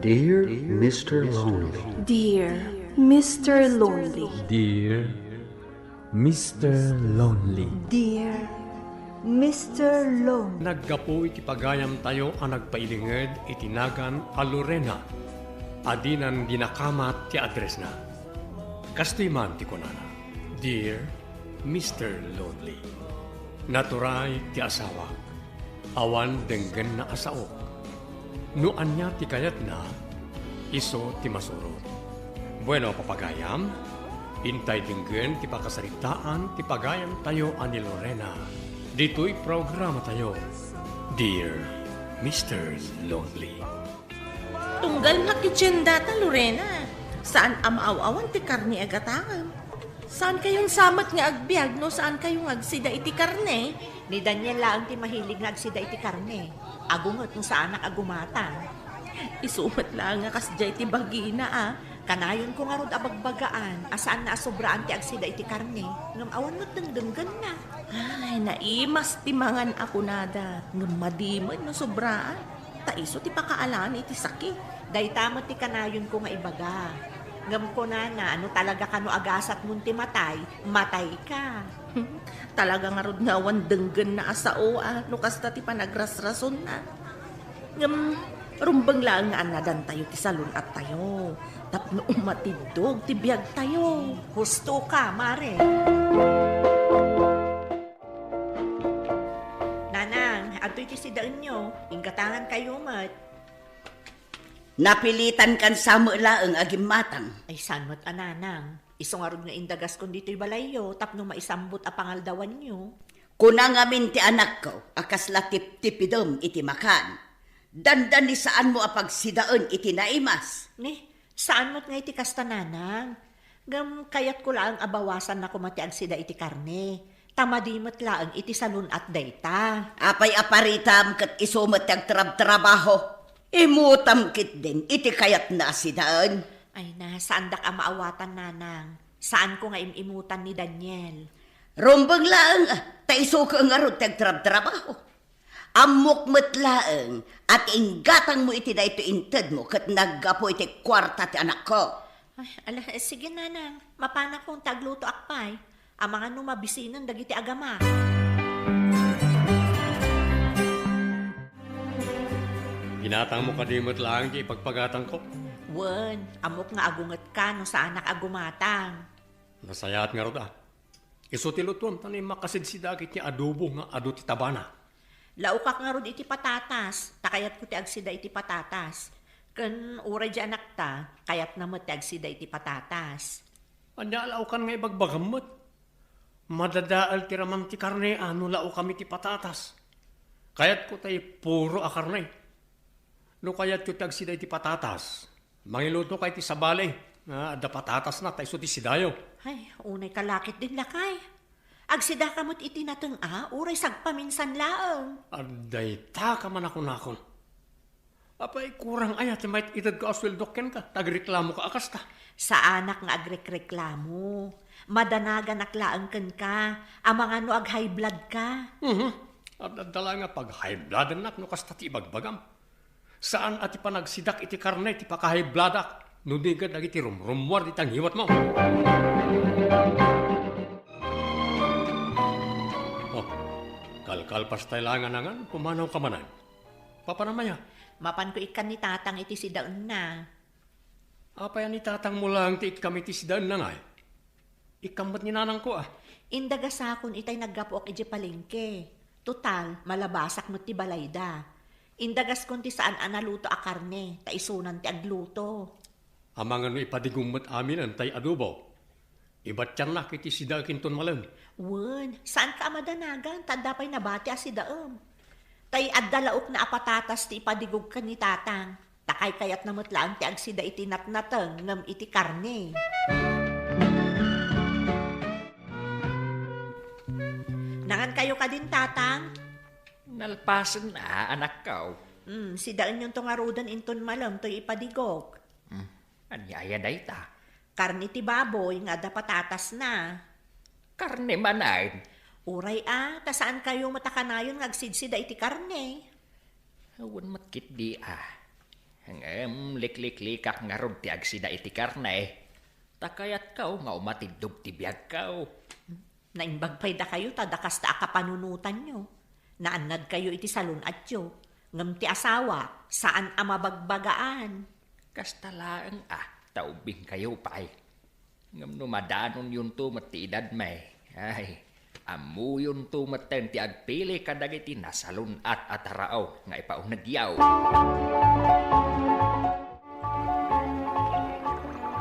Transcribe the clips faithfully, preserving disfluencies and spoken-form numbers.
Dear Mister Lonely. Dear Mister Lonely. Dear Mister Lonely. Dear Mister Lonely. Naggapu iti pagayamtayo a nagpailinged iti nagan a Lorena a dinan ginakamat ti addressna. Kastoy man ti kunana, "Dear Mister Lonely, naturay ti asawak. Awan denggenna a saok. No ania ti kayatna, isu ti masurot." Bueno, papagayam, intay denggen ti pakasaritaan ti pagayamtayo a ni Lorena ditoy programatayo, Dear Mister Lonely. Tunggal nga kitchen data, Lorena. Saan a maaw-awan ti karne a gatangem. Saan kayon samet nga agbiag no saan kayo nga agsida iti karne? Ni Daniel laeng ti mahilig nga agsida iti karne. Agunget no saanak a gumatang. Isu met laeng nga kasdiay ti bagina, a. Kanayon ko ngarud a bagbagaan a saan na a sobraan ti agsida iti karne, ngem awan met dengdenggenna. Ay, naimas ti mangan a kunada, ngem madimen no sobraan. Ta isu ti pakaalan iti sakit. Dayta met ti kanayonko nga ibaga. Ngem kunana, no talaga kano agasatmon ti matay, matayka. Talaga ngarud nga awan denggenna a sao, a, no kasta ti panagrasrasonna. Ngem, rumbeng laeng nga annadantayo ti salun-attayo tapno umatiddog ti biagtayo. Husto ka, Mare. Nanang, adtoy ti sidaenyo. Inggatangan kayo met. Napilitan kan sa met laeng a gimmatang. Ay, saan met a nanang? Isu ngarud nga indagaskon ditoy balayyo tapno maisambut a pangaldawanyo. Kuna ngamin ti anakko a kasla tiptipidem iti makan. Dandani saanmo a pagsidaen iti naimas. Ni, saan met nga iti kasta, nanang. Ngem kayatko laeng a bawasanna koma ti agsida iti karne. Ta madi met laeng iti salun-at dayta. Apay a paritam ket isu met ti agtrabtrabaho? Imutam ketdin iti kayatna a sidaen. Ay na, saandak a maawatan, nanang. Saanko nga im-imutan ni Daniel. Rumbeng laeng, ta isu ket ngarud ti agtrabtrabaho. Ammok met laeng a ti inggatangmo iti daytoy intedmo ket naggapu iti kuarta ti anakko. Ay, ala, eh, sige, nanang. Mapanakon ta aglutoak pay. Amangan no mabisinen dagiti agama. Ginatangmo kadi met laeng ti ipagpagatangko? Wen, ammok nga agungetka no saanak a gumatang. Nasayaat ngarud a. Isu ti lutuem, ta no immakasidsida iti adobo nga adu ti tabana. Laokak ngarud iti patatas, ta kayatko ti agsida iti patatas. Ken uray di anakta, kayatna met ti agsida iti patatas. Ania a laokan nga ibagbagam met? Madadael ti raman ti karne a no laokam iti patatas. Kayatko tay puro a karne. No kayatyo ti agsida iti patatas, mangilutoka iti sabali nga adda patatasna ta isu ti sidayo. Ay, unay ka laketdin, lakay. Agsidaka met iti nateng a, uray sagpaminsan laeng. Adda dayta ka man a kunakon. Apay, kurang aya ti maitedko a sueldok kenka, ta agreklamoka a kasta? Saanak nga agrekreklamo. Madanaganak laeng kenka, amangan no ag-high blood ka. Mhm. Adda laeng nga pag-high bloodennak no kasta ti ibagbagam. Saan a ti panagsidak iti karne ti paka-high bloodak, no di ket dagiti rumrummuar dita ngiwatmo. Oh, kalkalpastay laeng a nangan, pumanawka manen. Papanam aya? Mapanko ikkan ni Tatang iti sidaenna. Apay a ni Tatangmo laeng ti ikkam iti sidaenna ngay? Ikkam met ni Nanangko a. Indagasakon itay naggapuak idiay palengke. Total, malabasak met ti balayda. Indagaskon ti saan a naluto a karne, ta isunan ti agluto. Amangan no ipadigom met aminen tay adobo. Ibatiannak iti sidaek inton malem. Wen, saanka a madanagan, ta adda pay nabati a sidaem. Tay adda laokna a patatas ti ipadigog ken ni Tatang. Ta kaykayatna met laeng ti agsida iti natnateng ngem iti karne. Nangankayo kadin, Tatang? Nalpasen a, anakko. Hmm, sidaenyonto ngaruden inton malem toy ipadigog. Hmm, ania aya dayta? Karne ti baboy nga adda patatasna. Karne manen? Uray a, ta saankayo met a kanayon nga agsidsida iti karne. Wen met ketdi a. Ngem likliklikak ngarud ti agsida iti karne. Ta kayatko nga umatiddog ti biagko. Naimbag pay dakayo ta dakasta a kapanunotanyo. Naannadkayo iti salun-atyo, ngem ti asawa, saan a mabagbagaan. Kasta laeng a, ta ubbingkayo pay. Ngem no madanonyonto met ti edadmi, ay, ammoyonto metten ti agpili kadagiti nasalun-at a tarao nga ipaunegyo.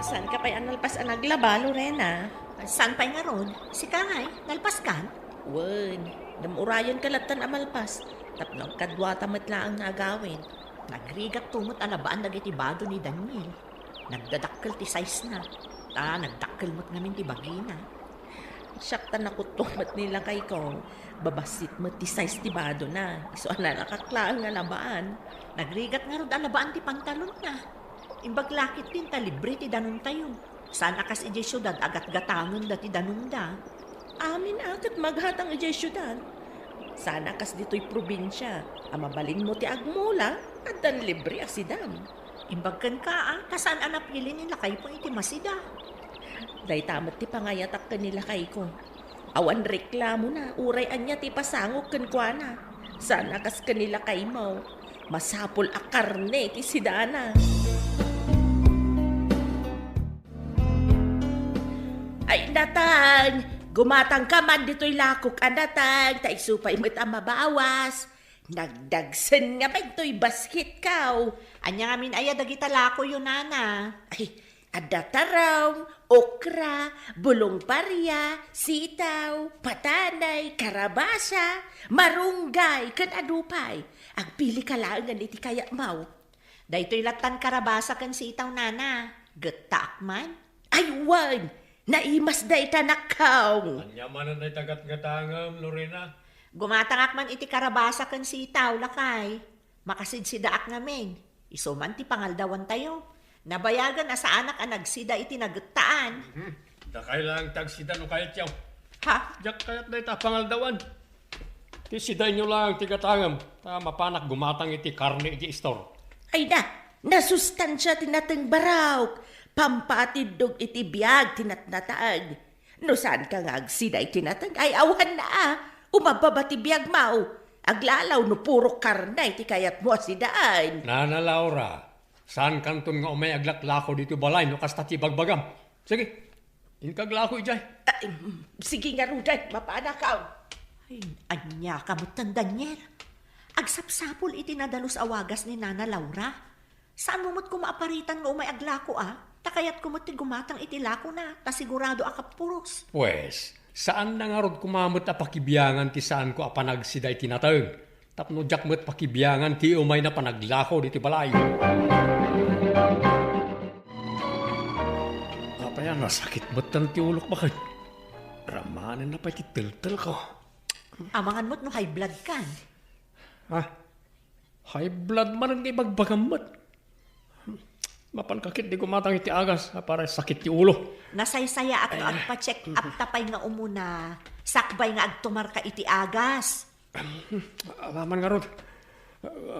Saanka pay a nalpas a naglaba, Lorena? Saan pay ngarud? Sika ngay, nalpaskan? Wen, namurayenka lattan a malpas, tapno agkaduata met laeng nga agawid. Nagrigatto met a labaan dagiti bado ni Daniel. Nagdadakkel ti size na. Ta nagdakkel met ngamin ti bagina. Siak ta nakutlo met ni lakayko. Babassit met ti size ti badona. Isu a nalakak laeng nga labaan. Nagrigat ngarud a labaan ti pantalonna. Imbag la ketdin ta libre ti danontayo. Saan a kas idiay siudad a gatgatangenda ti danonda. Amin a ket maghatang idiay siudad. Saan a kas ditoy probinsia a mabalinmo ti agmula, addan libre a sidam. Imbag kenka a, ta saan a napili ni lakayko iti masida. Dayta met ti pangayatak ken ni lakayko. Awan reklamona, uray ania ti ipasangok kenkuana. Saan a kas ken ni lakaymo. Masapul a karne ti sidana. Ay, Natang! Gumatangka man ditoy lakok a Natang, ta isu pay met a mabawas. Nagdagsen ngamin toy basketko. Ania ngamin aya dagita lakoyo, nana? Ay, adda tarong, okra, bulong paria, sitaw, patanay, karabasa, marunggay, ken adu pay. Agpilika laengen iti kayatmo. Daytoy lattan karabasa ken sitaw, nana. Gettaak man. Ay, wen! Naimas dayta, nakkaw! Ania manen dayta gatgatangem, Lorena? Gumatangak man iti karabasa ken sitaw, lakay. Makasidsidaak ngamin. Isu man ti pangaldawantayo. Nabayagen a saanak a nagsida iti nagettaan. Mhm. Dakay laeng ti agsida no kayatyo. Ha? Diak kayat dayta pangaldawan. Ti sidaenyo laeng ti gatangem, ta mapanak gumatang iti karne iti istor. Ay na, nasustansia ti nateng, barok. Pampatiddog iti biag ti natnatag. No saanka nga agsida iti nateng, ay awan na a. Umababa ti biagmo. Aglalaw no puro karne ti kayatmo a sidaen. Nana Laura, saankanton nga umay aglaklako ditoy balay no kasta ti bagbagam. Sige, inka aglako idiay. Ay, mm, sige ngaruden, mapanakaw. Ay, ania ka metten, Daniel? Agsapsapul iti nadalus a wagas ni Nana Laura. Saanmo met koma a paritan nga umay aglako a? Ta kayatko met ti gumatang iti lakona, ta sigurado a kapuros. Pues, saan na ngarud koma met a pakibiangan ti saanko a panagsida iti nateng. Tapno diak met pakibiangan ti umayna panaglako ditoy balay. Apay a nasakit metten ti ulok baket. Ramanenna pay ti teltelko. Amangan met no high blood kan. Ha? High blood manen nga ibagbagam met. Mapanka ketdi gumatang iti agas, a para sakit ti ulo. Nasaysayaak no agpa-check up ta pay nga umuna, sakbay nga agtumarka iti agas. Amangan ngarud.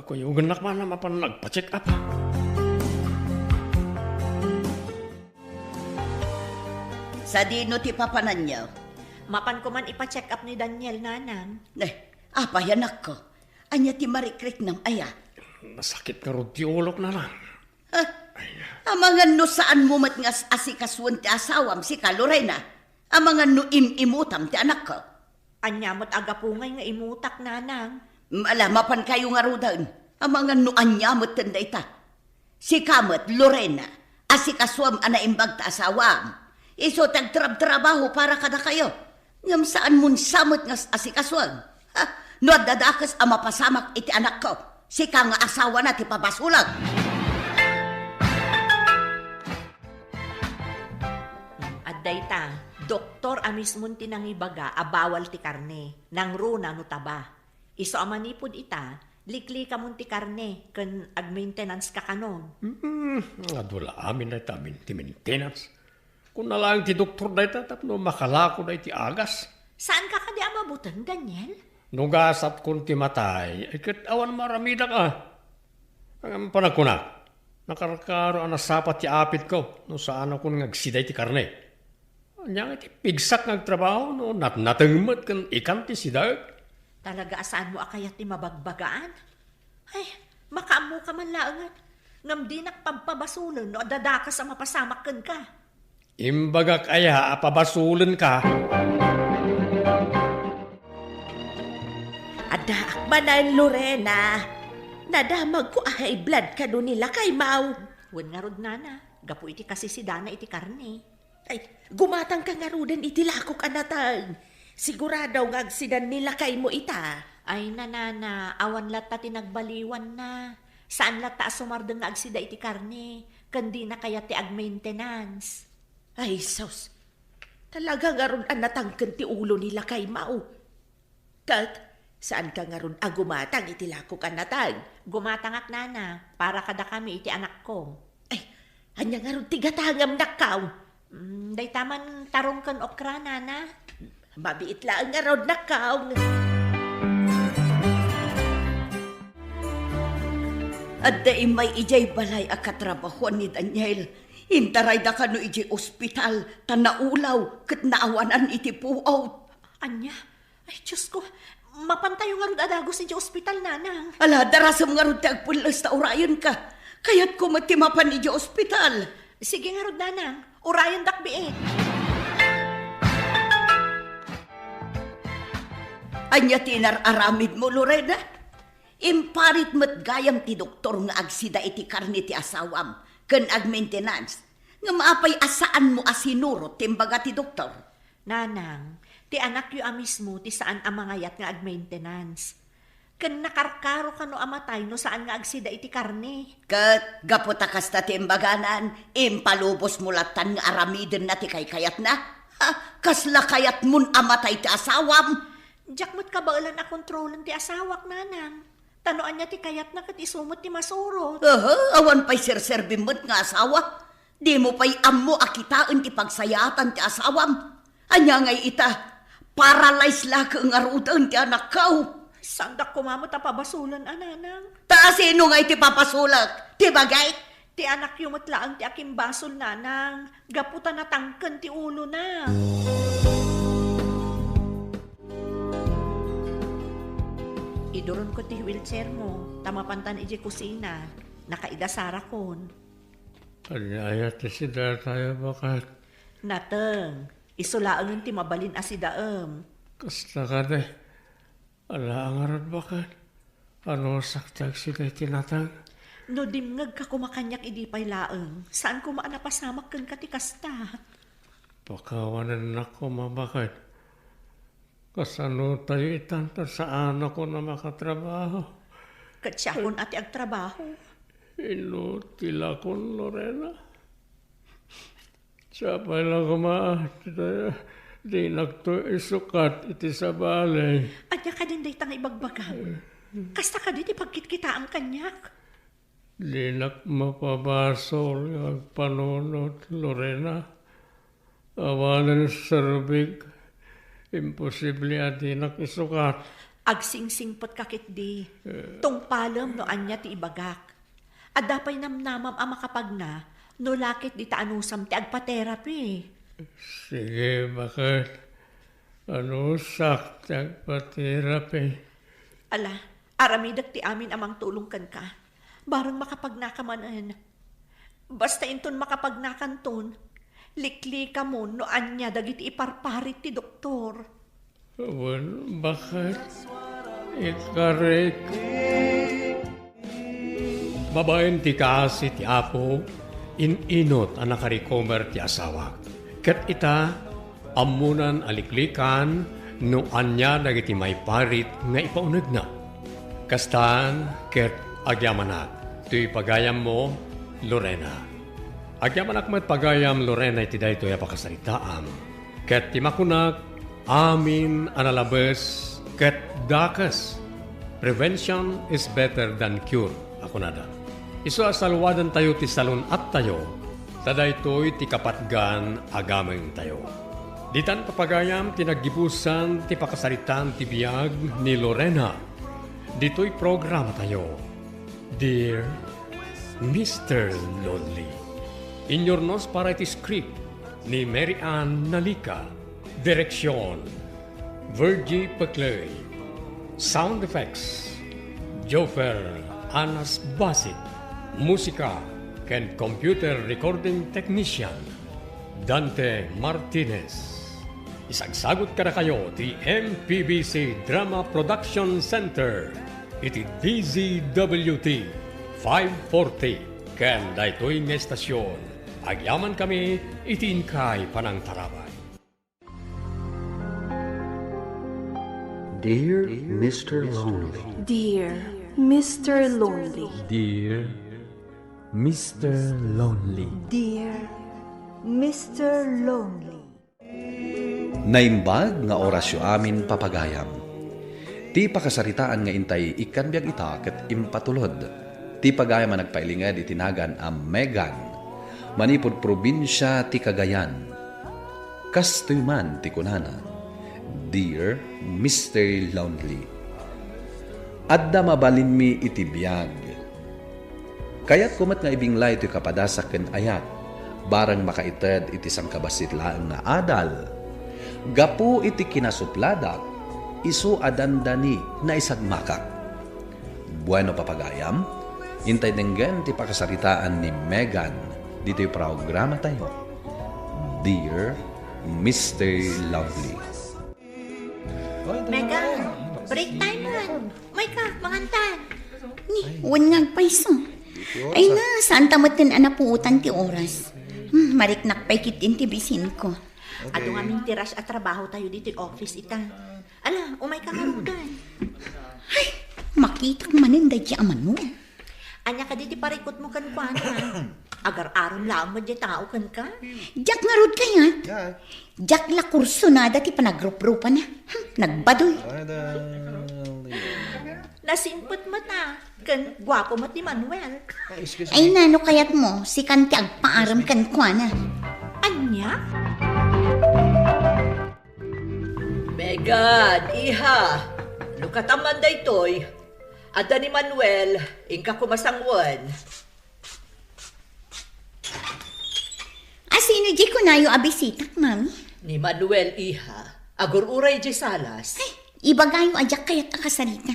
Kuyogennak man a mapan agpa-check up. Sadino ti papananyo? Mapanko man ipa-check up ni Daniel, nanang. Ne, apay, anakko? Ania ti marikriknam aya? Nasakit ngarud ti ulok, nanang. Ah, amangan no saanmo met nga as-, asikasuen ti asawam, sika, Lorena. Amangan no im-imutam ti anakko. Ania met a gapu ngay nga imutak, nanang? Ala, mapankayo ngaruden. Amangan no ania metten dayta. Sika met, Lorena, asikasuam a naimbag ta asawam. Isu ti agtrabtrabaho para kadakayo. Ngem saanmon sa met nga as-, asikasuam. Ha? No adda dakes a mapasamak iti anakko, sika nga asawana ti pabasolak. Adda ita, doktor a mismon ti nangibaga a bawal ti karne, nangruna no taba. Isu a manipud ita, liklikamon ti karne ken ag-maintenance ka kanon. Hmm, adu la amin dayta min-, ti maintenance. Kuna laeng ti doktor dayta tapno makalako dayta agas. Saanka kadi a mabuteng, Daniel? No gasatkon ti matay, ay ket awan maaramidak a. Ngem panagkunak, Nakarkaro a nasapa ti apitko no saanakon nga agsida iti karne. Ania nga iti pigsak nga agtrabaho no natnateng met ken ikan ti sidaek? Talaga a saanmo a kayat ti mabagbagaan? Ay, makaammoka man laengen. Ngem dinak pagpabasolen no adda dakes a mapasamak kenka. Imbagak aya a pabasolenka? Addaak manen, Lorena. Nadamagko a high blood kano ni lakaymo. Wen ngarud, nana, gapu iti kasisidana iti karne. Ay, gumatangka ngaruden iti lakok a nateng. Sigurado nga agsidan ni lakaymo ita. Ay, nanana, awan latta ti nagbaliwanna. Saan latta a sumardeng nga agsida iti karne, ken dina kayat ti agmaintenance. Ay, sus. Talaga ngarud a natangken ti ulo ni lakaymo. Ket, saanka ngarud a gumatang iti lakok a nateng? Gumatangak, nana, para kadakami iti anakko. Ay, ania ngarud ti gatangem, nakkaw? Mm, dayta man tarong ken okra, nana. Mabiit laeng ngarud, nakkaw. Adda immay idiay balay a katrabahoan ni Daniel. Intarayda kano idiay ospital ta naulaw ket naawanan iti puot. Ania? Ay, Diyos ko, mapantayo ngarud a dagus idiay ospital, nanang. Ala, darasem ngarud ti agpelles ta urayenka. Kayatko met ti mapan idiay ospital. Sige ngarud, nanang. Urayendak biit. Ania ti inar-aramidmo, Lorena? Imparit met gayam ti doktor nga agsida iti karne ti asawam ken agmaintenance. Ngem apay a saanmo a sinurot ti imbaga ti doktor? Nanang, ti anakyo a mismo ti saan a mangayat nga agmaintenance. Ken nakarkaro kano a matay no saan nga agsida iti karne. Ket gapu ta kasta ti imbaganan, impalubosmo lattan nga aramidenna ti kaykayatna? Ha, kasla kayatmon a matay ti asawam? Diak met kabaelan a kontrolen ti asawak, nanang. Ta no ania ti kayatna ket isu met ti masurot. Aha, awan pay serserbim met nga asawa. Dimo pay ammo a kitaen ti pagsayaatan ti asawam. Ania ngay ita? Paralyze la ket ngaruden ti anakko. Saandak koma met a pabasolen a, nanang. Ta sino ngay ti papasolek? Ti bagik? Ti anakyo met laeng ti akimbasol, nanang, gapu ta natangken ti ulona. Iduronko ti wheelchairmo, ta mapantan idiay kusina. Nakaidasarakon. Ania aya ti sidatayo, baket? Nateng, isu laengen ti mabalin a sidaem. Kasta kadi. Ala, ngarud, baket? Anusak ti agsida iti nateng? No dimngegka koma kaniak idi pay laeng, saan koma a napasamak kenka ti kasta. Pakawanennak koma, baket. Kasano tayo itan ta saanakon a makatrabaho? Ket siakon a ti agtrabaho. Inutilakon, Lorena. Siapay la koma, dayta, dinakto isukat iti sabali. Ania kadin dayta nga ibagbagam? Kasta kadi ti pagkitkitaam kaniak? Dinak mapabasol nga agpanunot, Lorena. Awanen serbik, imposible a dinak isukat. Agsingsingpetka ketdi. Eh. Tungpalem no ania ti ibagak. Adda pay namnamam a makapagna no la ketdi ta anusam ti agpa-therapy. Sige, baket. Anusak ti agpa-therapy. Ala, aramidek ti amin a mangtulong kenka. Bareng makapagnaka manen. Basta inton makapagnakanton, liklikamon no ania dagiti iparparit ti doktor. Wen, baket, ikarik. Babaen ti kaasi ti Apo, in-inut a nakarecover ti asawak. Ket ita, ammonan a liklikan no ania dagiti maiparit nga ipaunegna. Kastan ket agyamanak, toy pagayammo, Lorena. Agyamanak met pagayam, Lorena, iti daytoy a pakasaritaam. Ket ti makunak, amin a nalabes ket dakes. Prevention is better than cure, a kunada. Isu a saluadantayo ti salun-attayo, ta daytoy ti kapatgan a gamengtayo. Ditan, papagayam, ti naggibusan ti pakasaritaan ti biag ni Lorena. Ditoy programatayo, Dear Mister Lonely. Inyurnos para iti script ni Mary Ann Nalica. Direksyon, Virgie Peclay. Sound effects, Jofer Anas Basit. Musika ken computer recording technician, Dante Martinez. Isagsagut kadakayo ti M P B C Drama Production Center iti D Z W T five forty ken daytoy nga estasion. Agyamankami iti inkay panangtarabay. Dear Mister Lonely. Dear Mister Lonely. Dear Mister Lonely. Dear Mister Lonely. Naimbag nga orasyo amin, papagayam. Ti pakasaritaan nga intay ikkan biag ita ket impatulod. Ti pagayam a nagpailinged iti nagan a Megan, manipud probinsia ti Cagayan. Kastoy man ti kunana, "Dear Mister Lonely, adda mabalinmi iti biag. Kayatko met nga ibinglay toy kapadasak ken ayat, barang makaited iti sangkabassit laeng nga adal. Gapu iti kinasupladak, isu a dandani naisagmakak." Bueno, papagayam, intay denggen ti pakasaritaan ni Megan ditoy programatayo, Dear Mister Lovely. Megan, break time man. Umayka, mangantan. Ni, wen nga agpayso. Ay na, saan ta metten a napuotan ti oras? Hmm, mariknak pay ketdin ti bisinko. Adu ngamin ti rush a trabaho tayo ditoy office ita. Ala, umayka ngaruden. Ay, makitak manen daydi a Manuel. Ania kadi ti parikutmo kenkuana? Agar-arom laeng met diay tao kenka? Diak ngarud kayat. Diak la kursunada ti panagruprupana. Hmm, nagbadoy. Nasimpet met a, ken guapo met ni Manuel. Ay, nano kayatmo, sikan ti agpaaram kenkuana. Ania? Megan, iha, no katam man daytoy, adda ni Manuel, inka koma sanguen. Asino diay kunayo a bisitak, Mami? Ni Manuel, iha, agur-uray diay salas. Ay, ibagayo a diak kayat a kasarita.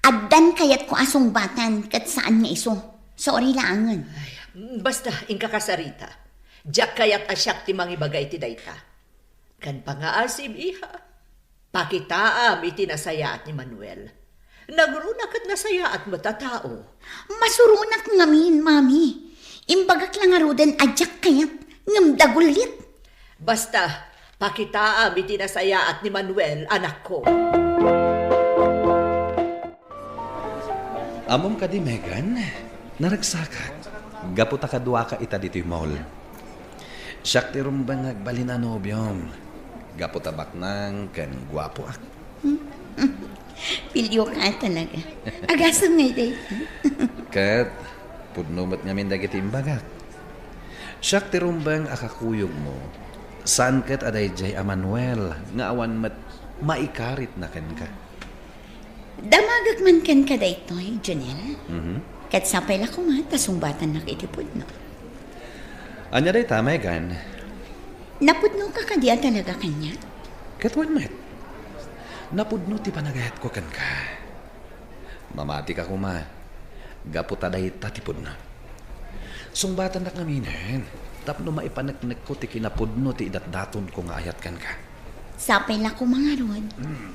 Addan kayatko a sungbatan ket saan nga isu. Sorry laengen. Ay, basta, inka kasarita. Diak kayat a siak ti mangibaga iti dayta. Ken pangngaasim, iha, pakitaam iti nasayaat ni Manuel. Nangruna ket nasayaat met a tao. Masuronak ngamin, Mami. Imbagak la ngaruden a diak kayat, ngem dagullit. Basta, pakitaam iti nasayaat ni Manuel, anakko. Ammom kadi, Megan, naragsakak gapu ta kaduaka ita ditoy mall. Siak ti rumbeng nga agbalin a nobiom gapu ta baknang ken guapoak. Pilioka talaga. Agasem ngay dayta. Ket pudno met ngamin dagiti imbagak. Siak ti rumbeng a kakuyogmo. Saan ket a daydiay a Manuel nga awan met maikaritna kenka. Damagek man kenka daytoy, Jonel. Mhm. Ket sapay la koma ta sungbatannak iti pudno. Ania dayta, Megan? Napudnoka kadi a talaga kaniak? Ket wen met. Napudno ti panagayatko kenka. Mamatika koma, gapu ta dayta ti pudno. Sungbatannak ngaminen tapno maipaneknekko ti kinapudno ti idatdatonko nga ayat kenka. Sapay la koma ngarud,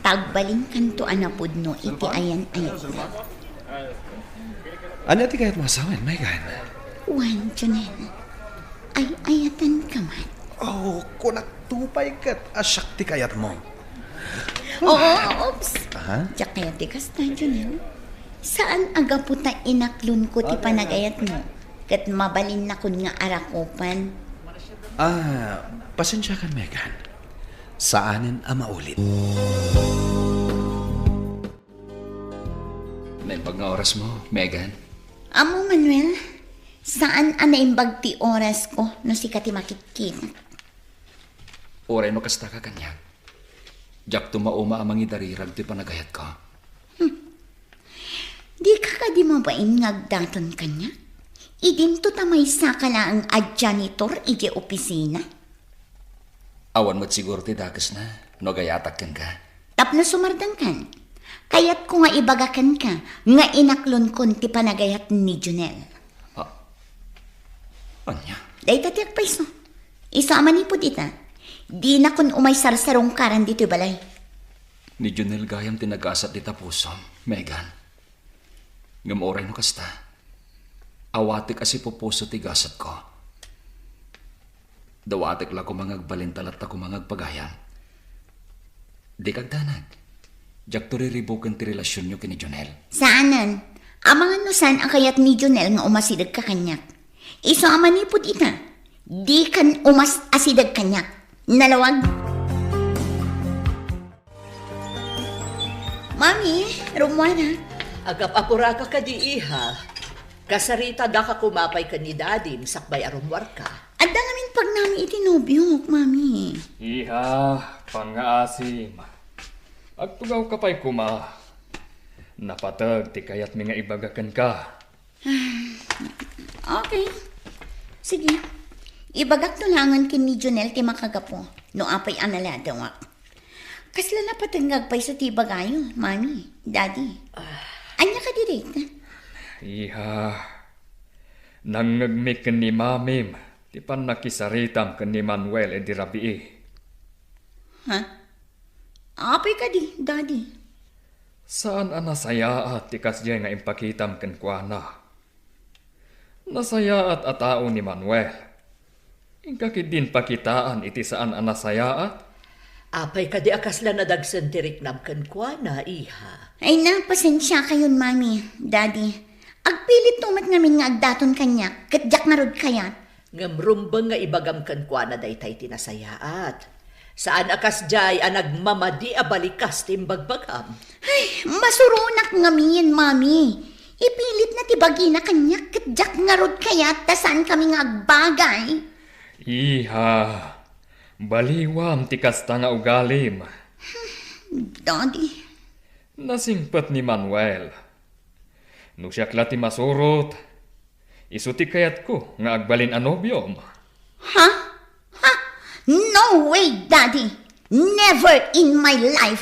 ta agbalinkanto a napudno iti ayan-ayatna. Ania ti kayatmo a sawen, Megan? Wen, Jonel. Ay-ayatanka met. Oh, kunak to pay ket a siak ti kayatmo. Oo, oops. Aha? Diak kayat ti kasta, Jonel. Saan a gapu ta inaklonko ti panagayatmo ket mabalinnakon nga arakupan. Ah, pasensiakan, Megan. Saanen a maulit. Naimbag nga orasmo, Megan. Ammo, Manuel, saan a naimbag ti orasko no sika ti makitkitak. Uray no kastaka kaniak, diakto mauma a mangidarirag ti panagayatko. Hmm. Dika kadi mabain nga agdaton kaniak? Idinto ta maysaka laeng a janitor idiay opisina? Awan met siguro ti dakesna no agayatak kenka. Tapno sumardengkan, kayatko nga ibaga kenka nga inaklonkon ti panagayat ni Jonel. Ah, ania? Dayta ti agpayso. Isu a manipud ita, dinakon umay sarsarungkaran ditoy balay. Ni Jonel gayam ti nagasat dita pusom, Megan. Ngem uray no kasta, awatek a sipupuso ti gasatko. Dawatek la koma nga agbalin ta latta koma nga agpagayam. Dika agdanag. Diakto riribuken ti relasionyo ken ni Jonel. Saanen. Amangan no saan a kayat ni Jonel nga umasidegka kaniak. Isu a manipud ita, dikan umas-asideg kaniak. Nalawag. Mami, rummuara. Agap-apuraka kadi, iha? Kasaritadaka koma pay ken ni Dadim sakbay a rummuarka. Adda ngamin pagnami iti nobiok, Mami. Iha, pangngaasim. Agtugawka pay koma. Napateg ti kayatmi nga ibaga kenka. Okay. Sige. Ibagakto laengen ken ni Jonel ti makagapu no apay a naladawak. Kasla napateg nga agpayso ti ibagayo, Mami, Daddy. Ah. Ania kadi dayta? Iha, nangngegmi ken ni Mamim ti pannakisaritam ken ni Manuel idi rabii. Ha? Apay kadi, Daddy? Saan a nasayaat ti kasdiay nga impakitam kenkuana. Nasayaat a tao ni Manuel. Inka ketdin pakitaan iti saan a nasayaat? Apay kadi a kasla nadagsen ti riknam kenkuana, iha? Ay na, pasensiakayon, Mami, Daddy. Agpilitto met ngamin nga agdaton kaniak, ket diak ngarud kayat. Ngem rumbeng nga ibagam kenkuana daytay ti nasayaat. Saan a kasdiay a nagmamadi a balikas ti imbagbagam. Ay, masuronak ngamin, Mami. Ipilitna ti bagina kaniak ket diak ngarud kayat ta saankami nga agbagay. Iha, baliwam ti kasta nga ugalim. Daddy. Nasingpet ni Manuel. No siak la ti masurot, isu ti kayatko nga agbalin a nobiom. Ha? Ha? No way, Daddy! Never in my life!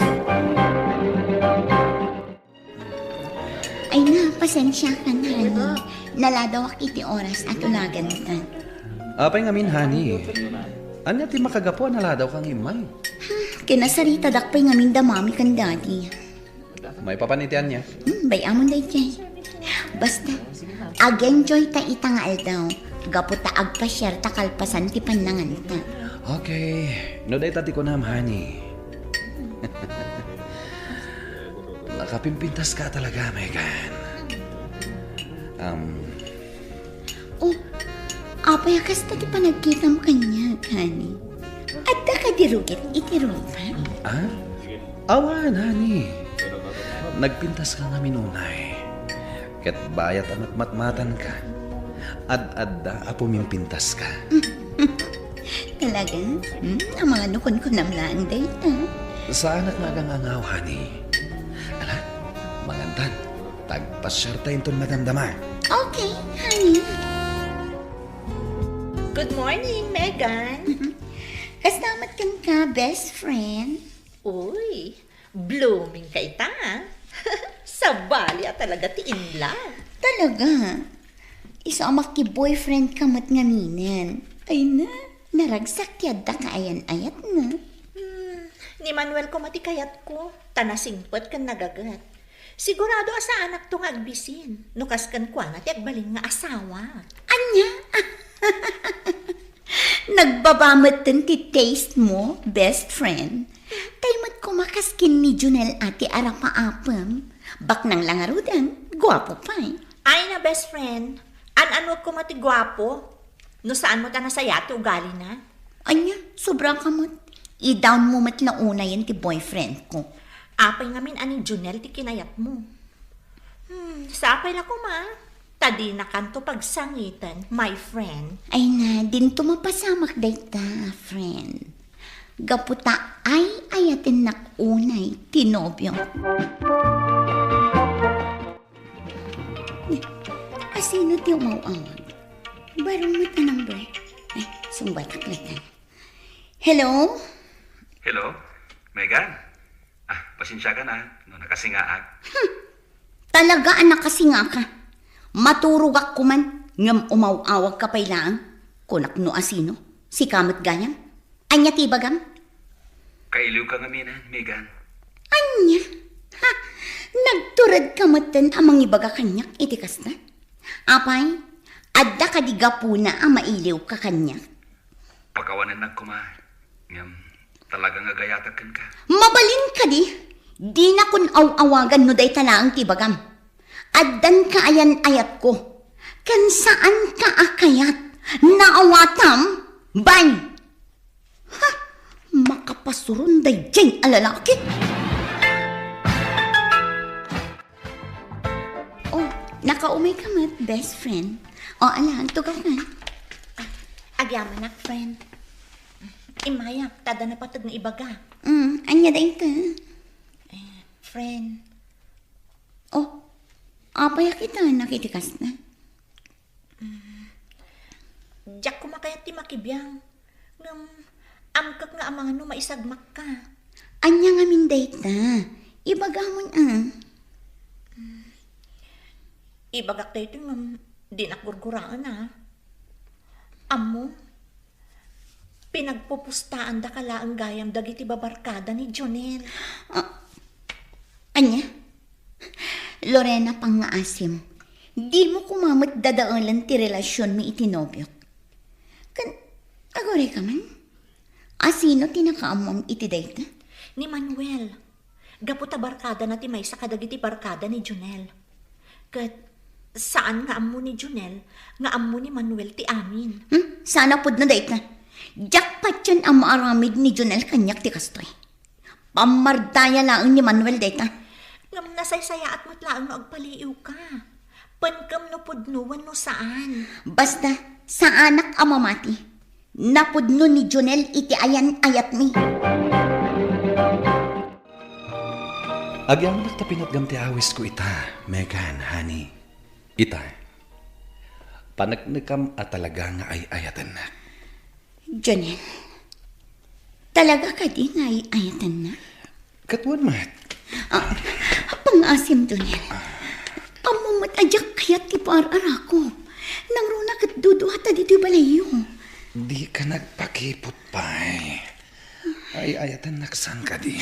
Ay na, pasensiakan, honey. Naladawak iti oras a tulaganta. Apay ngamin, honey? Ania ti makagapu a naladawka nga immay? Ha, kinasaritadak pay ngamin da Mami ken Daddy. Maipapan iti ania? Hmm, bay-amon daydiay. Basta, ag-enjoy ta ita nga aldaw, gapu ta agpasiar ta kalpasan ti pannanganta. Okay. No dayta ti kunam, honey. Nakapimpintas ka talaga, Megan. Um, Oh, apay a kasta ti panagkitam kaniak, honey? Adda kadi rugit iti rupa? Ah? Awan, honey. Nagpintas ka ngamin unay. Ket bayat a matmatmatanka, ad-adda a pumimpintaska. Talaga? Hmm, amangan no kunkunam laeng dayta. Saanak nga agangangaw, honey. Ala, mangantan. Tagpasiarta inton madamdama. Okay, honey. Good morning, Megan. Kasta met kenka, best friend? Uy, blooming ka ita, ah. Sabali a talaga ti in love. Talaga? Isu a makki-boyfriend ka met ngaminen. Ay na, naragsak ti adda kaayan-ayatna. Hmm, ni Manuel koma ti kayatko, ta nasingpet ken nagaget. Sigurado a saanakto nga agbisin, no kas kenkuana ti agbalin nga asawa. Ania? Nagbaba metten ti taste mo, best friend. Tay met koma kas ken ni Junel a ti arapaapem. Baknang la ngaruden, guapo pay. Ay na, best friend. An-anuek koma ti guapo? No saan mo ta nasayaat ti ugalina? Ania, sobra ka met. I-down mo met la unayen ti boyfriend ko. Apay ngamin a ni Junel ti kinayatmo? Hmm, sapay la koma. Ta dinakanto pagsangiten, my friend. Ay na, dinto mapasamak dayta, friend. Gapu ta ay-ayatennak unay ti nobio. Asino ti umaw-awag? Baro met a number. Ay, sungbatak laeng. Hello? Hello? Megan? Ah, pasensiakan a no nakasingaak. Hmm. Talaga a nakasingaka. Maturogak koman, ngem umaw-awagka pay laeng. Kunak no asino. Sika met gayam. Ania ti ibagam? Kailiwka ngamin, Megan. Ania? Ha? Nagturedka metten a mangibaga kaniak iti kasta? Apay, adda kadi gapuna a mailiwka kaniak? Pakawanennak koma, ngem talaga nga agayatak kenka. Mabalin kadi, dinakon aw-awagan no dayta laeng ti ibagam. Addan kaayan-ayatko, ken saanka a kayat. Naawatam? Bay! Ha? Makapasuron daydiay a lalaki? Oh, nakaumayka met, best friend. O, ala, tugaw ka. Agyamanak, friend. Immayak, ta adda napateg nga ibaga. Mm, ania dayta? Eh, friend. Oh, apay a kitaennak iti kasta? Mm. Diak koma kayat ti makibiang. Ngem, amkek nga amangan no maisagmakka. Ania ngamin dayta? Ibagamon a. Mm. Ibagak daytoy ngem dinak gurguraen a. Ammom, pinagpupustaandaka laeng gayam dagiti babarkada ni Jonel. Ah, ania? Lorena, pangngaasim, dimo koma met dadaelen ti relasionmi iti nobiok. Ken, agurayka man? Asino ti nakaammom iti dayta? Ni Manuel. Gapu ta barkadana ti maysa kadagiti barkada ni Jonel. Ket saan nga ammo ni Jonel nga ammo ni Manuel ti amin. Hmm? Saan a pudno dayta? Diak patien a maaramid ni Jonel kaniak ti kastoy. Pammardaya laeng ni Manuel dayta. Ngem nasaysayaat met laeng no agpaliiwka. Penkem no pudno wenno saan. Basta, saanak a mamati. Napudno ni Jonel iti ayan-ayatmi. Agyamanak ta pinatgam ti awisko ita, Megan, honey. Ita, paneknekam a talaga nga ay-ayatennak. Jonel, talaga kadi nga ay-ayatennak? Ket wen met. Ah, pangngaasim, Jonel. Ammom met a diak kayat ti paar-arako. Nangruna ket duduata ditoy balayyo. Dika nagpakiput pay. Ay-ayatennak saan kadi?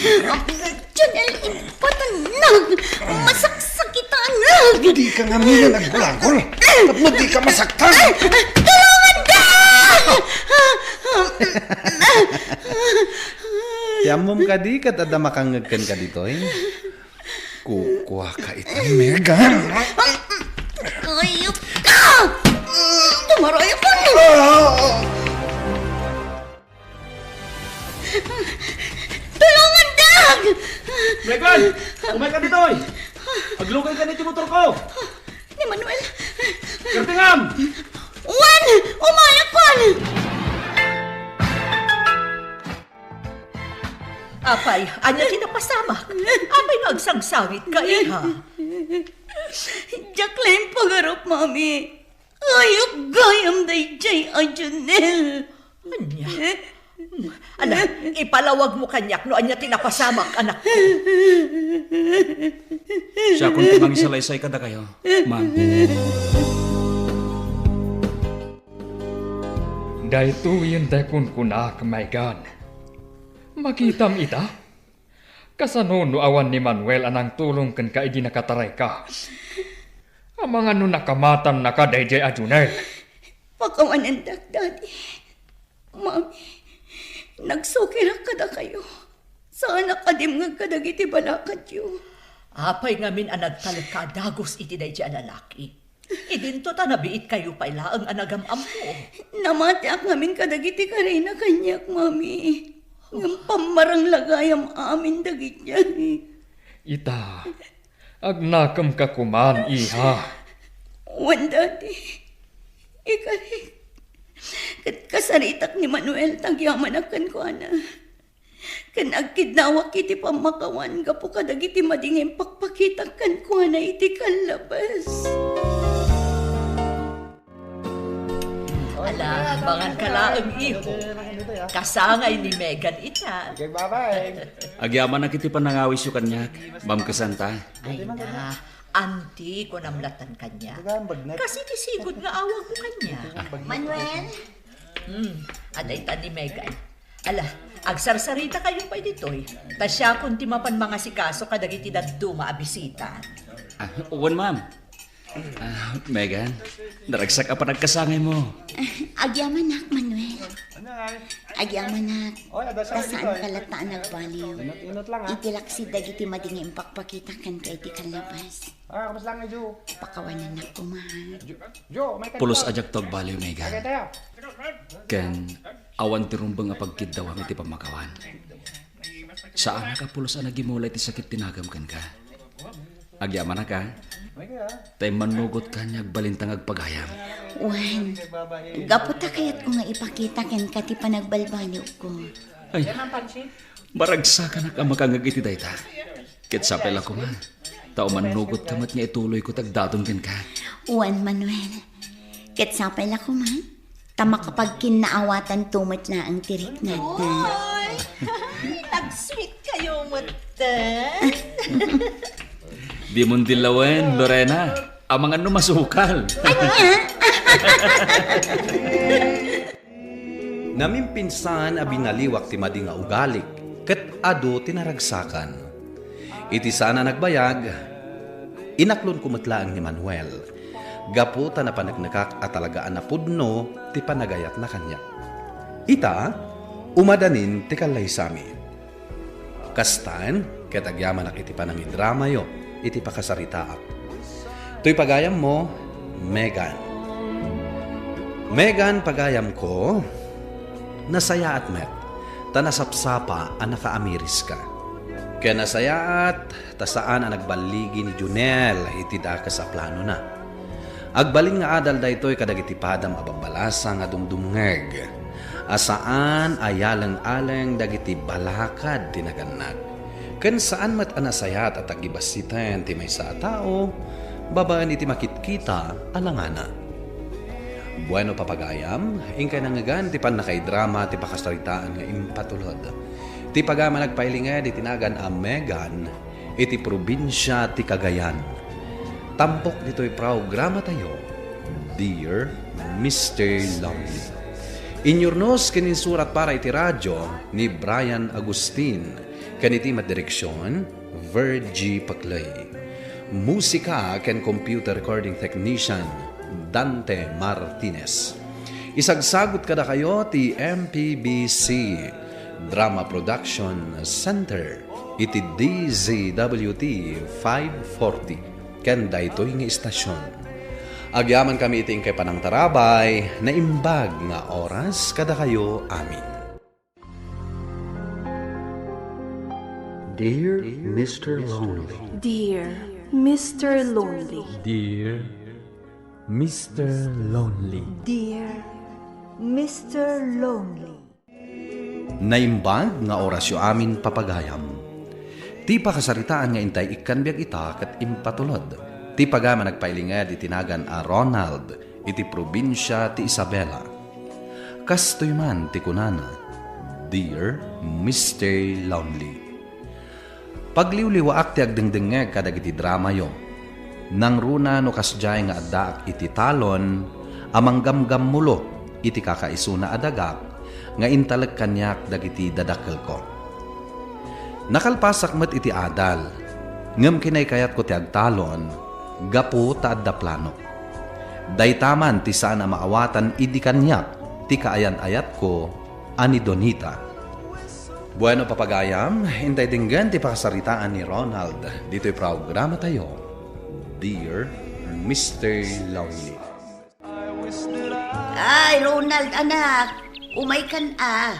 Jonel, impatennag! Masaksakitanak! Dika ngamin a nagbalagol tapno dika masaktan! Tulongandak! Ti ammom kadi ket adda makangngeg kenka ditoy? Kukuaka ita, Megan. Kayupka! Tumarayo ka! Tulongandak! Megan! Umayka ditoy! Aglugayka iti motorko! Ni Manuel! Kartingam! Wen! Umayakon! Apay, ania ti napasamak? Apay nga agsangsangitka, iha? Diak laeng pagarup, Mami. Ayup gayam daydiay a Jonel. Ania? Ala, ipalawagmo kaniak no ania ti napasamak, anakko. Siakon ti mangisalaysay kadakayo, ma'am. Daytoyen ti kunkunak, Megan. Makitam ita? Kasano no awan ni Manuel a nangtulong kenka idi nakatarayka? Amangan no nakamatannaka daydiay a Jonel. Pakawanendak, Daddy. Mami, nagsukirak kadakayo. Saan a kadimngeg kadagiti balakadyo. Apay ngamin a nagtalekka a dagus iti daydiay a lalaki? Idinto ta nabiitkayo pay laeng a nagam-ammo. Namatiak ngamin kadagiti karina kaniak, Mami. Ngem pammarang la gayam amin dagiti. Ita, agnakemka koman, iha. Wen, Daddy. Ikarik. Ket kasaritak ni Manuel ta agyamanak kenkuana. Ken agkidnawak iti pammakawan gapu kadagiti madi nga impakpakitak kenkuana iti kallabas. Ala, mangan ka laeng, iho. Kasangay ni Megan ita. Okay, bye-bye. Agyamanak iti panangawisyo kaniak, Ma'am Crisanta. Ay na, anti, kunam latan kaniak. Kasi ti sigud nga awagmo kaniak. Manuel? Hmm, adda ita ni Megan. Ala, agsarsarita kayo pay ditoy. Ta siakon ti mapan mangasikaso kadagiti dadduma a bisita. Ah, wen, ma'am. Ah, Megan, naragsak a panagkasangaymo. Agyamanak, Manuel. Agyamanak. Oy, adda siya Ta saan dito, eh. Ka latta a nagbaliw. Inot-inot lang, ah. Iti laksid dagiti madi nga impakpakita kenka iti kallabas. Ah, kamusta lang, eh, Jo? Pakawanannak koma. Jo, Jo, may Pulos a diak to agbaliw, Megan. Okay, tayo. Ken awan ti rumbeng a pagkiddawam iti pammakawan. Saanak a pulos a nagimula iti sakit ti nagem kenka. Agyamanak, a? Ta immannugot kaniak, agbalinta nga agpagayam. Wen, gapu ta kayatko nga ipakita kenka ti panagbalbaliwko. Ay, maragsakanak a makangeg iti dayta. Ket sapay la koma, ta umannugot ka met nga ituloyko ti agdaton kenka. Wen, Manuel. Ket sapay la koma, ta makapagkinnaawatanto met laeng ti riknana. Oy! Nag-sweet kayo met, eh. Di mo dilawen, Lorena. Amangan no masukal. Ania? Namimpinsan a binaliwak ti madi nga ugalik, ket adu ti naragsakan. Iti saan a nagbayag, inaklonko met laeng ni Manuel, gapu ta napaneknekak a talaga a napudno ti panagayatna kaniak. Ita, umadanin ti kallaysami. Kastan, ket agyamanak iti panangidramayo iti pakasaritaak. Toy pagayammo, Megan. Megan, pagayamko, nasayaat met, ta nasapsapa a nakaamiriska. Ken nasayaat, ta saan a nagballigi ni Junel iti dakes a planona. Agbalin nga adal daytoy kadagiti padam a babbalasa nga dumdumngeg, a saan a yaleng-aleng dagiti balakad ti nagannad. Ken saan met a nasayaat a tagibassiten ti maysa a tao babaen iti makitkita a langana. Bueno, papagayam, inkay nangngegan ti pannakaidrama ti pakasaritaan nga impatulod. Ti pagayam a nagpailinged iti nagan a Megan, iti probinsia ti Cagayan. Tampok ditoy programatayo, Dear Mister Lonely. Inyurnos ken insurat para iti radio ni Brian Agustin, ken iti madireksion, Virgie Paclay. Musika ken computer recording technician, Dante Martinez. Isagsagut kadakayo ti M P B C Drama Production Center iti D Z W T five forty ken daytoy nga istasion. Agyamankami iti inkay panangtarabay, naimbag nga oras kadakayo amin. Dear Mister Lonely. Dear Mister Lonely. Dear Mister Lonely. Dear Mister Lonely. Naimbag nga orasyo amin, papagayam. Ti pakasaritaan nga intay ikkan biag ita ket impatulod ti pagayam a nagpailinged iti nagan a Ronald iti probinsia ti Isabela. Kastoy man ti kunana, Dear Mister Lonely. Pagliwliwaak ti agdengdengngeg kadagiti dramayo. Nangruna no kasdiay nga addaak iti talon a manggamgammulo iti kakaisuna a dagak nga intalek kaniak dagiti dadakkelko. Nakalpasak met iti adal, ngem kinaykayatko ti agtalon gapu ta adda planok. Dayta man ti saan a maawatan idi kaniak ti kaayan-ayatko a ni Donita. Bueno, papagayam, intay denggen ti pakasaritaan ni Ronald ditoy programatayo, Dear Mister Lonely. Ay, Ronald, anak, umaykan a.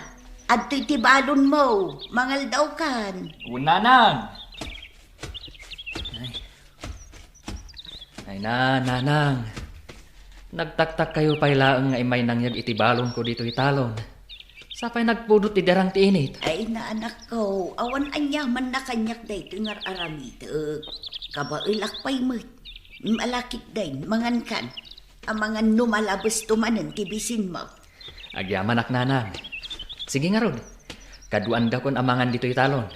Adtoy ti balonmo, mangaldaw kan. Wen, nanang. Ay. Ay na, nanang. Nagtaktak kayo pay laeng nga immay nangyeg iti balonko ditoy talon. Sapay nagpudot ti darang ti init. Ay na, anakko, awan aniamanna kaniak daytoy nga ar-aramidek. Kabaelak pay met. Malakit day, mangankan. Amangan no malabesto manen ti bisinmo. Agyamanak, nanang. Sige ngarud, kaduandakon amangan ditoy talon.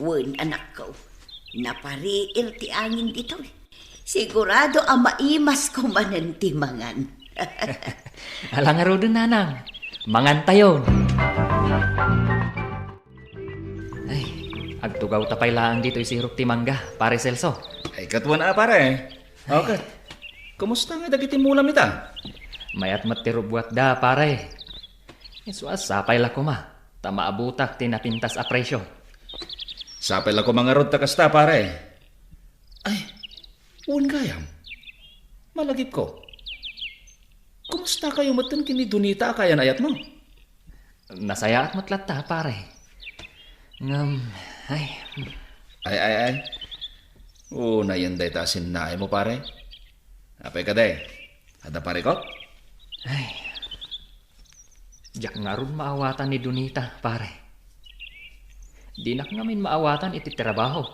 Wen, anakko, napariir ti angin ditoy. Sigurado a maimasko manen ti mangan. Ala ngaruden, nanang. Mangantayon. Ay, agtugawta pay laeng ditoy sirok ti mangga, Pare Celso. Ay, ket wen a, pare. O, ket, kumusta nga dagiti mulam ita? Mayat met ti rubbuatda, pare. Isu a sapay la koma, ta maabutak ti napintas a presio. Sapay la koma ngarud ta kasta, pare. Ay, wen gayam. Malagipko. Kumusta kayo metten ken ni Donita a kaayan-ayatmo? Nasayaat met latta, pare. Ngem, ay. Ay, ay, ay. Unayen dayta a sinnaaymo, pare. Apay kadi? Adda parikot? Ay. Diak ngarud maawatan ni Donita, pare. Dinak ngamin maawatan iti trabahok.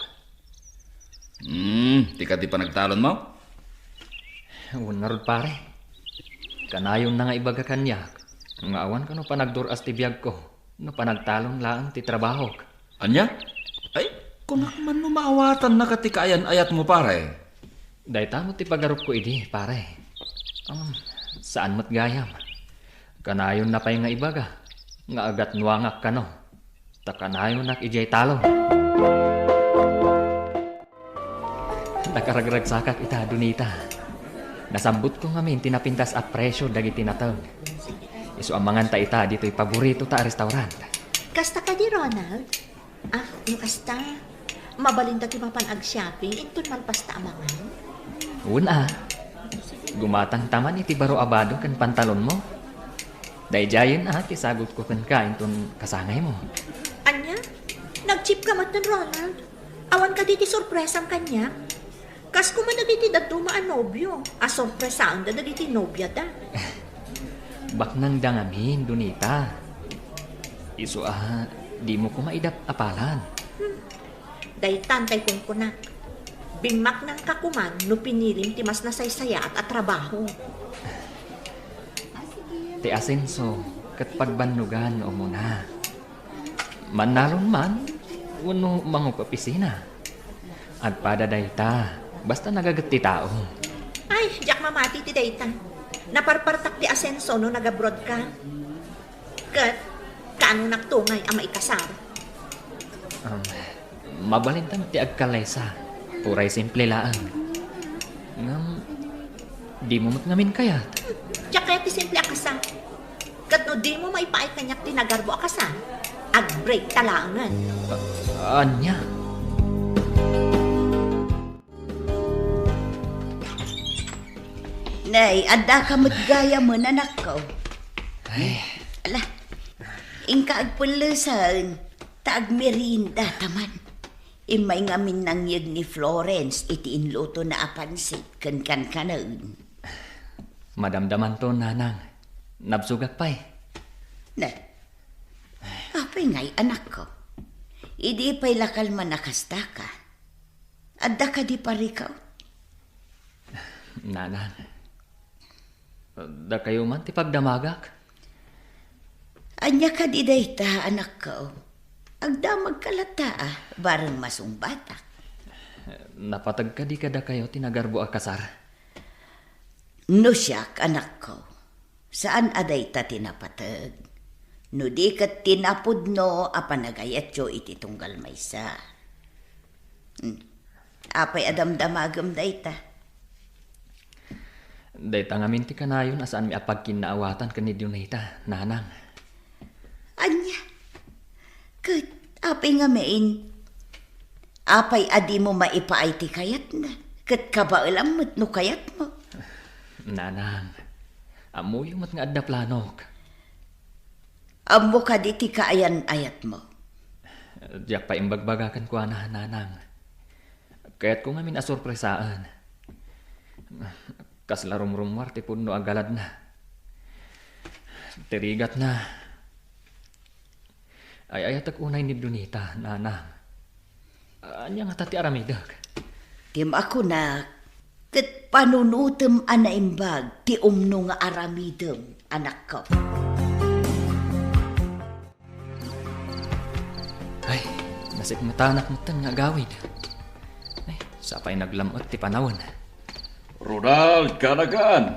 Hmm, ti kadi panagtalonmo? Wen ngarud, pare. Kanayonna nga ibaga kaniak nga awan kano panagdur-as ti biagko no panagtalon laeng ti trabahok. Ania? Ay, kunak man no maawatannaka ti kaayan-ayatmo, pare. Dayta met ti pagarupko idi, pare. Um, saan met gayam. Kanayonna pay nga ibaga nga agatnuangak kano. Ta kanayonak idiay talon. Nakaragragsakak ita, Donita. Nasambutko ngamin ti napintas a presio dagiti nateng. Isu a manganta ita ditoy paboritota a restaurant. Kasta kadi, Ronald? Ah, no kasta, mabalinta ti mapan ag-shopping inton malpasta a mangan? Wen a. Gumatangta man iti baro a bado ken pantalonmo. Daydiayen a ti sagutko kenka inton kasangaymo. Ania? Nagchipka metten, Ronald? Awan kadi ti sorpresam kaniak? Kas koma dagiti dadduma a nobio a sorpresaenda dagiti nobiada. Baknangda ngamin, Donita. Isu a, dimo koma idap-apalan. Hmm. Daytan tay kunkunak. Bimmaknangka koman no pinilim ti mas nasaysayaat a trabaho. Ti asenso ket pagbannogan nga umuna. Mannalon man wenno mangup-opisina. Agpada dayta, basta nagaget ti tao. Ay, diak mamati ti dayta. Naparpartak ti asenso no nag-abroad ka. Ket kaanonakto ngay a maikasar? Um, mabalinta met ti agkalesa. Uray simple laeng. Ngem, dimo met ngamin kayat. Diak kayat ti simple a kasar. Ket no dimo maipaay kaniak ti nagarbo a kasar, ag-break ta laengen. A-, ania? Nay, addaka met gayamen, anakko. Ay. Ala, inka agpellesaen, ta agmeriendata man. Immay ngamin nangyeg ni Florence iti inlutona a pansit ken kankanen. Madamdamanto, nanang. Nabsogak pay. Ne. Apay ngay, anakko? Idi pay la kalman a kastaka. Adda kadi parikaw? Nanang, dakayo man ti pagdamagak. Ania kadi dayta, anakko? Agdamagka latta, a, bareng masungbatak. Napateg kadi kadakayo ti nagarbo a kasar? No siak, anakko, saan a dayta ti napateg. No di ket ti napudno a panagayatyo iti tunggal maysa. Hmm. Apay a damdamagem dayta? Dayta ngamin ti kanayon a saanmi a pagkinnaawatan ken ni Donita, nanang. Ania? Ket apay ngamin? Apay a dimo maipaay ti kayatna? Ket kabaelam met no kayatmo. Nanang, ammoyo met nga adda planok. Ammo kadi ti kaayan-ayatmo? Diak pay imbagbagaken kuana, nanang. Kayatko ngamin a sorpresaen. Kasla rumrummuar ti pudno a galadna. Ti rigatna. Ay-ayatek unay ni Donita, nanang. Ania ngata ti aramidek? Ti makunak, Ket panunotem a naimbag ti umno nga aramidem, anakko. Ay, nasikmetanak metten nga agawid. Ay, sapay naglam-et ti panawen. Ronald, kaanakan!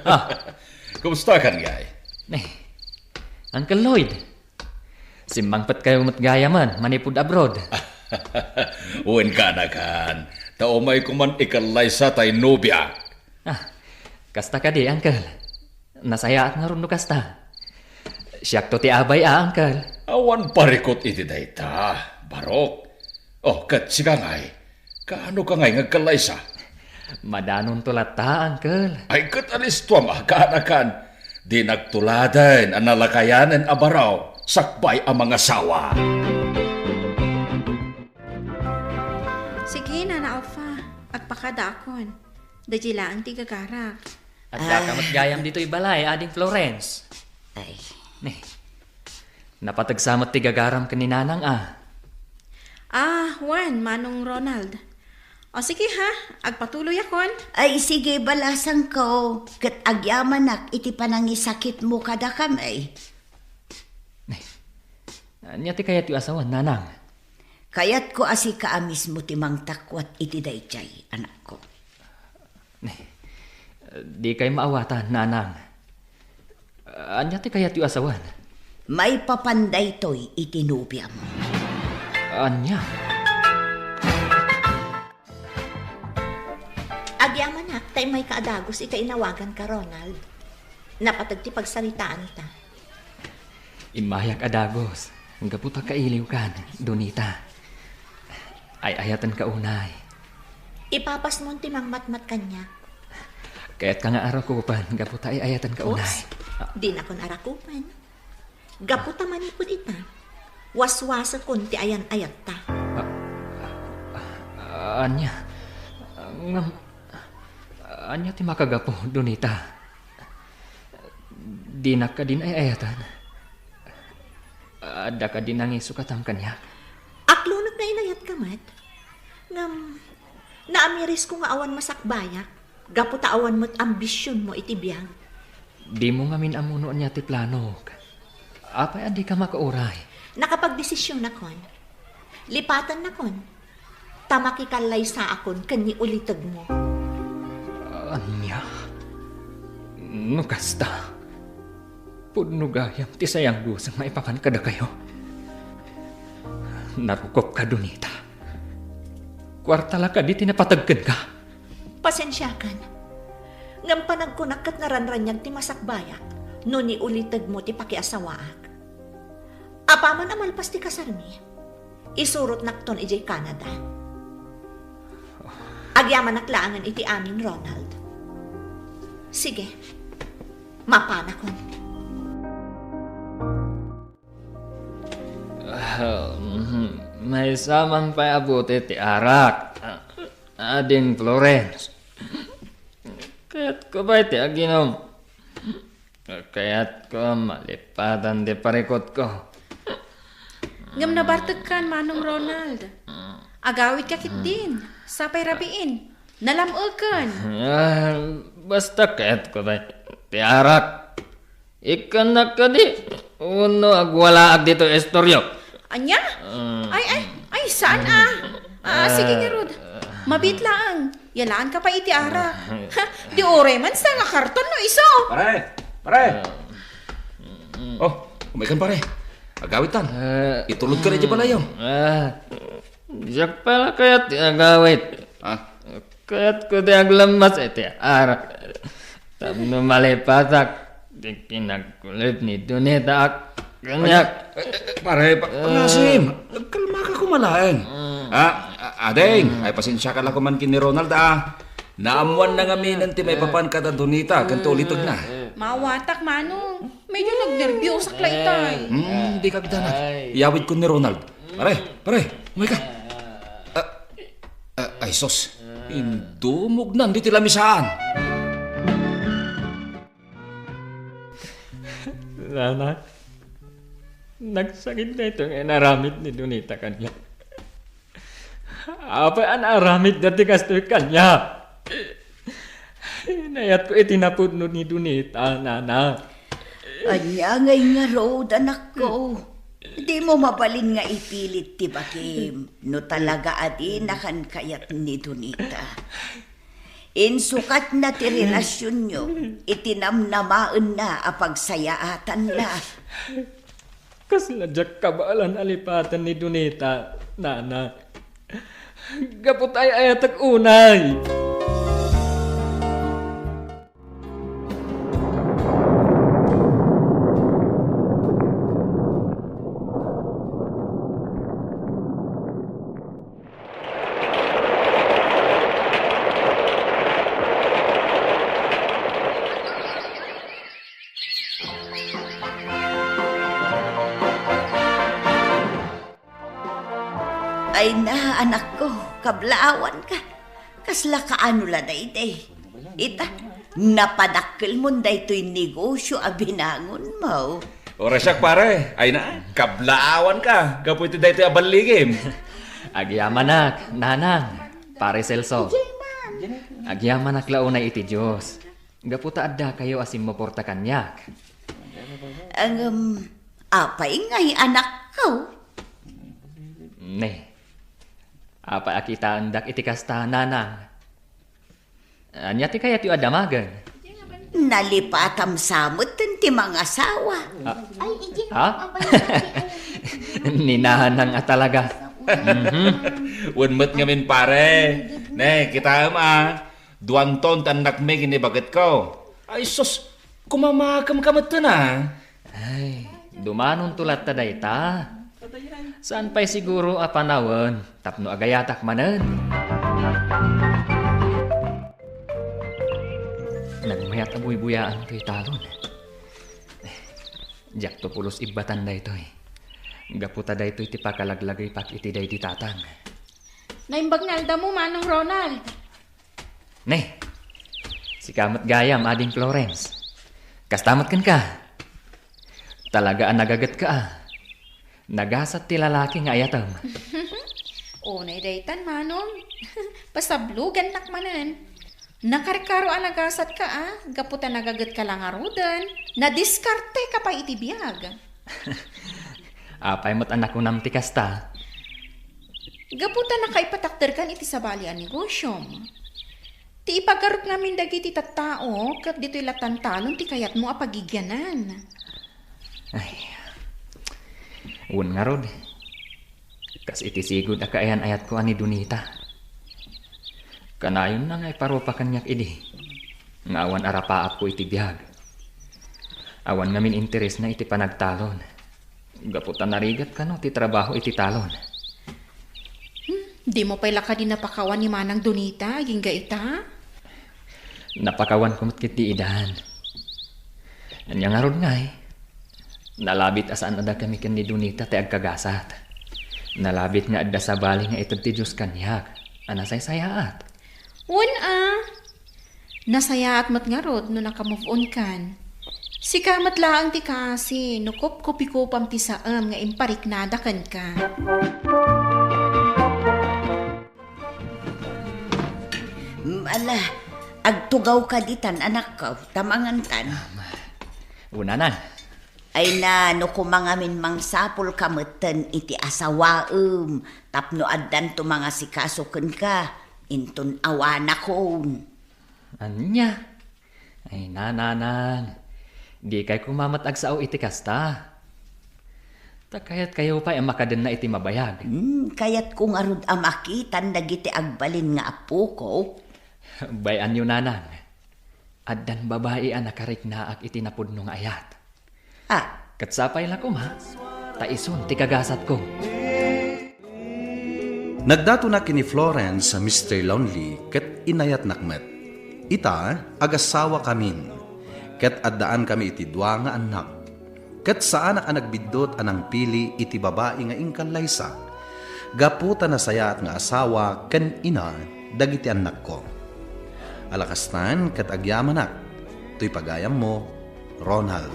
Ah. Kumustakan, ngay? Eh, Uncle Lloyd, simmangpetkayo met gayamen manipud abroad. Wen, kaanakan, ta umayko man ikallaysa tay nobiak. Ah, kasta kadi, Uncle? Nasayaat ngarud no kasta. Siakto ti abay a, Uncle. Awan parikut iti dayta, Barok. Oh, ket sika ngay, kaano ka ngay nga agkallaysa? Madanonto latta, Uncle. Ay, ket alistuam a, kaanakan. Dinakto laden a nalakayanen a baro sakbay a mangasawa. Sige, Nana Alfa, agpakadaakon. Daydiay laeng ti gagarak. Addaka met gayam ditoy balay, Ading Florence. Ay. Ne. Napateg sa met ti gagaram ken ni Nanang a. Ah, wen, Manong Ronald. O sige ha, agpatuloyakon. Ay, sige, balasangko, ket agyamanak iti panangisakitmo kadakami. Ne. Ania ti kayatyo a sawen, Nanang? Kayatko a sika a mismo ti mangtakuat iti daydiay, anakko. Dikay maawatan, Nanang. Ania ti kayatyo a sawen? Maipapan daytoy iti nobiam. Ania? Agyamanak ta immayka a dagus iti inawaganka, Ronald. Napateg ti pagsaritaanta. Immayak a dagus, gapu ta kailiwkan, Donita. Ay-ayatenka unay. Ipapasmon ti mangmatmat kaniak. Kayatka nga arakupen, gapu ta ay-ayatenka unay. Oops, dinakon arakupen. Gapu ta manipud ita, waswasekon ti ayan-ayatta. Ah, ah, ania? Ngem, ania ti makagapu, Donita? Dinak kadin ay-ayaten? Adda kadin nangisukatam kaniak? Aklonek nga inayatka met. Ngem, naamirisko nga awan masakbayak, gapu ta awan met ambisionmo iti biag. Dimo ngamin ammo no ania ti planok. Apay a dika makauray? Nakapagdesisionakon. Lipatennakon. Ta makikallaysaakon ken ni ulitegmo. Ania? No kasta, pudno gayam ti sayanggusem maipapan kadakayo. Narukopka, Donita. Kuarta la kadi ti napateg kenka? Pasensiakan. Ngem panagkunak ket naranraniag ti masakbayak no ni ulitegmo ti pakiasawaak. Apaman a malpas ti kasarmi, isurotnakton idiay Canada. Agyamanak laengen iti amin, Ronald. Sige, mapanakon. Ahem, maysa man pay a bote ti arak, Ading Florence. Kayatko pay ti aginom. Kayatko malipatan ti parikutko. Ngem nabartekkan, Manong Ronald. Agawidka ketdin, sapay rabiin. Nalam-eken. Ah, basta kayatko pay ti arak. Ikkannak kadi wenno agwalaak ditoy istoryo? Ania? Mm. Ay, ay, ay, saan a? Ah, sige ngarud. Mabiit laeng. Yalaanka pay iti arak. Ha, di uray man sa nga karton no isu. Pare, pare. Oh, umaykan, pare. Agawidtan. Ah. Itulodka idiay balayo. Ah, siak pay la kayat ti agawid. Ah. Kayatko ti aglammas iti arak. Tapno malipatak ti kinagkulip ni Donita kaniak. Ay, eh, eh, pare, pa-, pangasim. Agkalmaka koma laeng. Ha? A-, ading, ay, pasensiaka la koman ken ni Ronald, a. Naammoanna ngaminen ti maipapan kada Donita ken ti ulitegna. Maawatak, Manong. Medyo nagnerbiosak la itay. Hmm, dika agdanag. Iyawidko ni Ronald. Pare, pare, umayka. Ah, ah, ay, sus. Indumognan ditoy lamisaan. Nana, nagsakit daytoy nga inaramid ni Donita kaniak. Apay a naaramidda ti kastoy kaniak? Inayatko iti napudno ni Donita, nana. Ania ngay ngarud, anakko? Dimo mabalin nga ipilit ti bagim no talaga a dinakan kayat ni Donita. Insukatna ti relasionyo iti namnamaenna a pagsayaatanna. Kasla diak kabaelan a lipaten ni Donita, nana. Gapu ta ay-ayatek unay. Ay na, anakko, kablaawanka. Kasla kaano la daydi? Ita, napadakkelmon daytoy negosio a binangonmo. Uray siak, pare. Ay na, kablaawanka gapu iti daytoy a balligim. Agyamanak, nanang, pare Celso. Agyamanak la unay iti Dios. Gapu ta addakayo a simmuporta kaniak. Ngem, apay ngay, anakko? Ne. Apay a kitaendak iti kasta, nanang? Ania ti kayatyo a damagen? Nalipatam sa metten ti mangasawa. Ah. Ay, idiay. Ha? Ni nanang a talaga. Mhm. Wen met ngamin, pare. Ne, kitaem a. Duanton ti annakmi ken ni bagetko. Ay sus, kumamakemka metten a. Ay, dumanonto latta dayta. Saan pay siguro a panawen tapno agayatak manen. Nagmayat a buybuyaan toy talon. Diakto pulos ibbatan daytoy. Gapu ta daytoy ti pakalaglagaypak iti daydi tatang. Naimbag nga aldamo, Manong Ronald. Ne, sika met gayam, Ading Florence. Kasta met kenka. Talaga a nagagetka a. Nagasat ti lalaki nga ayatem. Unay daytan, Manong. Pasablogannak manen. Nakarkaro a nagasatka a, gapu ta nagagetka la ngaruden. Nadiskarteka pay iti biag. Apay met a nakunam ti kasta? Gapu ta nakaipatakderkan iti sabali a negosiom. Ti ipagarupngamin dagiti tattao ket ditoy la talon ti kayatmo a pagigianan. Ay. Wen ngarud, kas iti sigud a kaayan-ayatko a ni Donita. Kanayonna nga iparupa kaniak idi nga awan arapaapko iti biag. Awan ngamin interesna iti panagtalon. Gapu ta narigat kano ti trabaho iti talon. Hmm, dimo pay la kadi napakawan ni Manang Donita agingga ita? Napakawanko met ketdi idan. Ania ngarud ngay? Nalabit a saan a dakami ken ni Donita ti agkagasat. Nalabit nga adda sabali nga ited ti Dios kaniak a nasaysayaat. Wen a, nasayaat met ngarud no naka-move on kan. Sika met laeng ti kaasi no kupkupikupam ti saem nga impariknada kenka. Mm, ala, agtugawka ditan, anakko, ta mangantan. Wen a, nanang. Ay na, no koma ngamin mangsapulka metten iti asawaem tapno addanto mangasikaso kenka, inton awanakon. Ania? Ay, nanang, dikay koma met agsao iti kasta. Ta kayatkayo pay a makadenna iti mabayag. Hmm, kayatko ngarud a makitan dagiti agbalin nga appoko. Bay-anyo, nanang. Addan babai a nakariknaak iti napudno nga ayat. Ah. Ket sapay la koma, ta isun ti kagasatko. Nagdatonak ken ni Florence a Mister Lonely ket inayatnak met. Ita, agasawakamin, ket addaankami iti dua nga annak. Ket saanak a nagbiddut a nangpili iti babai nga inkallaysa, gapu ta nasayaat nga asawa ken ina dagiti annakko. Ala kastan ket agyamanak, toy pagayammo, Ronald.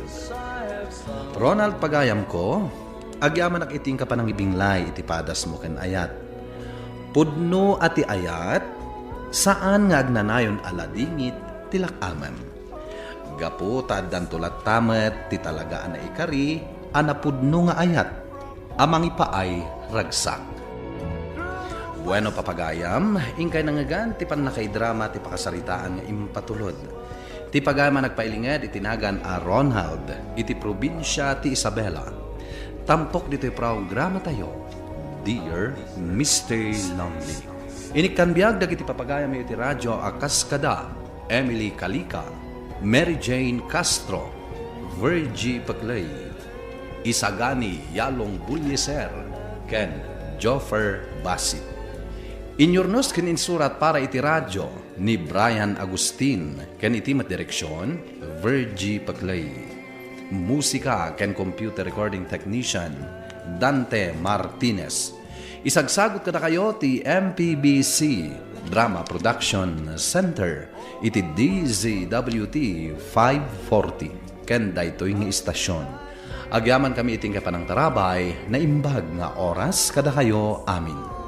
Ronald, pagayamko, agyamanak iti inka panangibinglay iti padasmo ken ayat. Pudno a ti ayat, saan nga agnanayon a ladingit ti lak-amem. Gapu ta addanto latta met ti talaga a naikari a napudno nga ayat a mangipaay ragsak. Bueno, papagayam, inkay nangngegan ti pannakaidrama ti pakasaritaan nga impatulod. Ti pagayam a nagpailinged iti nagan a Ronald iti probinsia ti Isabela. Tampok ditoy programatayo, Dear Mister Lonely. Inikkan biag dagiti papagayamyo iti radyo a kas kada Emily Calica, Mary Jane Castro, Virgie Paclay, Isagani Yalong Bulyeser, ken Joffer Basit. Inyurnos ken insurat para iti radyo ni Brian Agustin ken iti met direksyon, Virgie Paclay. Musika ken computer recording technician, Dante Martinez. Isagsagut kadakayo ti M P B C Drama Production Center iti D Z W T five forty ken daytoy nga istasyon. Agyaman kami iti panangtarabay, naimbag nga oras kadakayo amin.